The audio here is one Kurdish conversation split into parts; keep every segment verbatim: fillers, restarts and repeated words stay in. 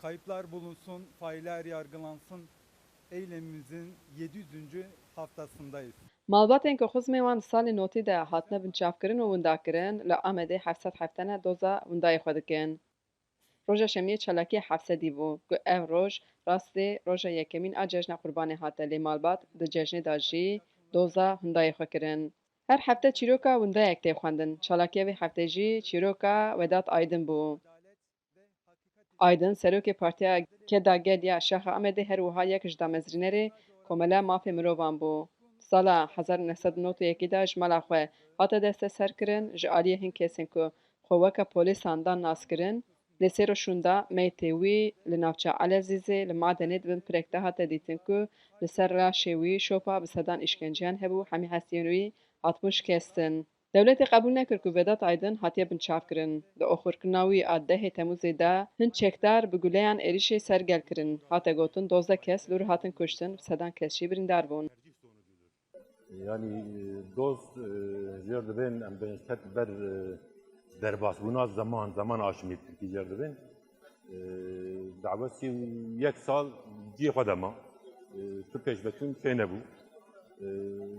Kayıplar bulunsun, failler yargılansın eylemimizin yedi yüzüncü haftasındayız. Malbatên ku xizmên wan di salên notî de hatine binçavkirin û windakirin, li Amedê heft sed heft tene doza windayê xwe dikin. Roja Şemiyê çalakiyê heft sedî bû, ku ev roj rastê roja yekemîn a Cejna Qurbanê hate, lê malbat di cejnê de jî doza windayê xwe kirin. Her hefte çîroka windayek tê xwendin. Çalakiya vê heftê jî çîroka Vedat Aydin bû. Aydin serokê Partiya Keda Gel ya Şaxa Amedê her wiha yek ji damezrînerê Komela Mafê Mirovan bû. Sala hezar û neh sed û nod û yekê de ji mala xwe hate desteserkirin, ji aliyê hin kesên ku xwe weke polîsan dan naskirin, lê sê roj şûnda meytê wî li navça Elezîzê li Madenê di bin pirek de hate dîtin ku li ser laşê wî şopa bi sedan îşkenceyan hebû, hemî hestiyên wî hatibûn şikestin. Dewletê qebûl nekir ku Vedat Aydin hatiye binçavkirin. Di oxirkirina wî a dehê Temûzê de hin çekdar bi guleyan êrişê ser gel kirin. Hate gotin dozdeh kes li wir hatin kuştin, bi sedan kes jî birîndar bûn. Yanî, e, doz, e, jêr dibên em bêjin ket ber, e, derbasbûna zeman, zeman aşmî Tirkî jêr dibên. E, dawa sî û yek sal cihê xwe de ma. E, tu pêşveçûn çênebû. E,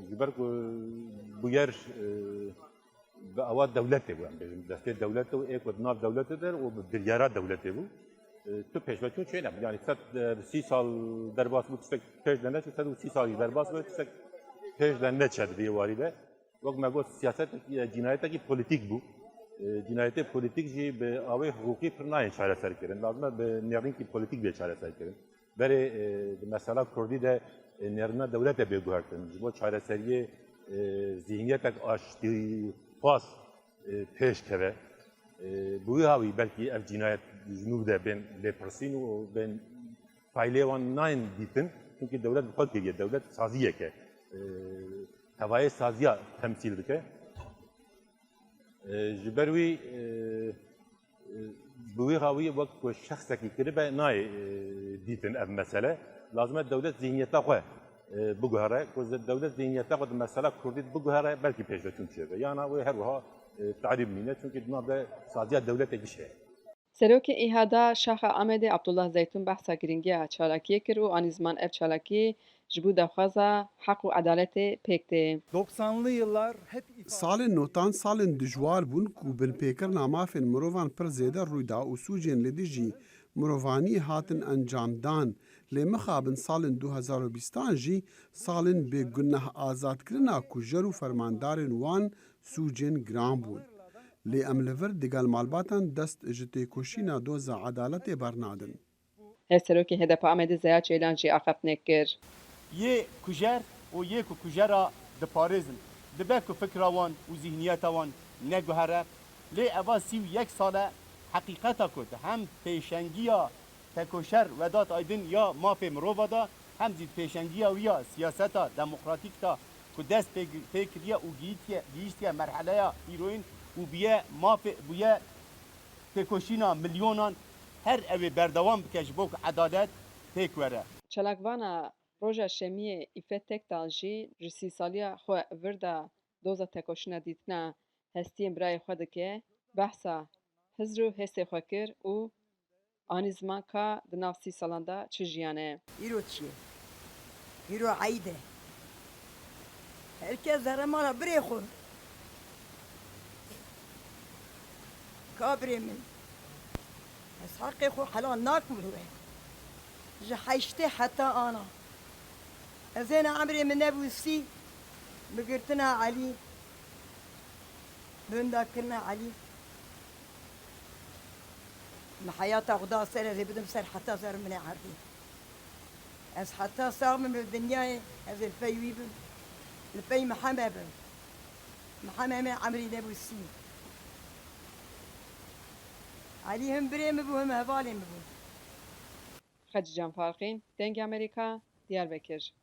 ji ber ku bûyer, e, bi awa dewletê bû, em bêjin, destê dewletê û ê ku di nav dewletê de û bi biryara dewletê bû. E, tu pêşveçûn çênebû. Yanî sed, e, sî sal derbas bû, tiştek pêş de neçû, sed û sî sal jî derbas bû, tiştek pêş de neçe di vê warî de. Wek me got, siyasetekî, e, cînayetekî polîtîk bû. E, cînayetê polîtîk jî bi awê hiqûqî pir nayên çareserkirin. Lazim e bi nêrînkî polîtîk bê çareserkirin. Berê, e, di mesela kurdî de, e, nêrîna dewlete bê guhertin. Ji bo çareseriyê, e, zîhniyetek aştîxwaz, e, pêş keve. E, bi wî hawî belkî ev cînayet ji nû de bên lêpirsîn û bên faîlê wan nayên dîtin. Çunkî dewlet bi xwe kiriye. Dewlet saziyek e. E, tevayê saziya temsîl dike. E, ji ber wî, e, e, bi wî hawî wek ku şexsekî kiribe nayê, e, dîtin ev mesele. Lazim e dewlet zîhniyeta xwe, e, biguhere. Ku ze-, dewlet zîhniyeta xwe di mesela kurdî biguhere, belkî pêşveçûn çêbe. Yana wê her wiha, e, tarî bimîne. Çunkî di nav de saziya dewletekî jî heye. Serokê Îhada Şaxa Amedê Abdullah Zeytun behsa girîngiya çalakiyê kir û anî ziman ev çalakî ji bo daxwaza heq û edaletê pêk tê. Doksanlı yıllar hep ifade Salên notan salên dijwar bûn ku binpêkirina mafên mirovan pir zêde rûy da û sûcên li dijî mirovaniyê hatin encamdan. Lê mixabin salên du hezar û bîstan jî salên bêguneh azadkirina kujer û fermandarên wan sûcên giran bûn. Lê em li vir digel malbatan dest ji têkoşîna doza edaletê bernadin. Hevserokê H D P Amedê Zeya Ceylan jî axaftinê kir. Yê kujer û yê ku kujera diparêzin, dibe ku fikra wan û zîhniyeta wan neguhere, lê eva sî û yek sal e heqîqeta ku di hem pêşengiya tekoşer Vedat Aydin ya mafê mirova de, hem jî di pêşengiya wî ya siyaseta demokratîk de ku dest pê, pê kiriye û gihîtiye, gihîştiye merheleya îroyîn û bûye mafê, bûye têkoşîna milyonan, her ew ê berdewam bike ji bo ku edalet pêk were. Çalakvana Roja Şemiyê Îfet Tekdal jî ji sî saliya xwe vir de doza tekoşîna dîtina hestiyên birayê xwe dike, behsa hizr û hêsê xwe kir û anî ziman ka di nav sî salan de çi jiyan e. Îro çi ye? Îro eyd e. Her kes zere mala birê xwe. Ka birê min, ez heqê xwe helal nakim li we. Ji heştê heta ana. Ez êna emrê min nebû sî, bi girtina Elî, bi windakirina Elî. Min heyata xwe da ser, ez ê bidim ser heta zer min ê erdî. Ez heta sax bim li dinyayê, ez ê li pey wî bim. Li pey Mihemed bim. Mihemed min emrî nebû sî. Elî him birê min bû, him hevalê min bû. Xecîcan Farqîn, Dengê Amerîka, Diyarbekir.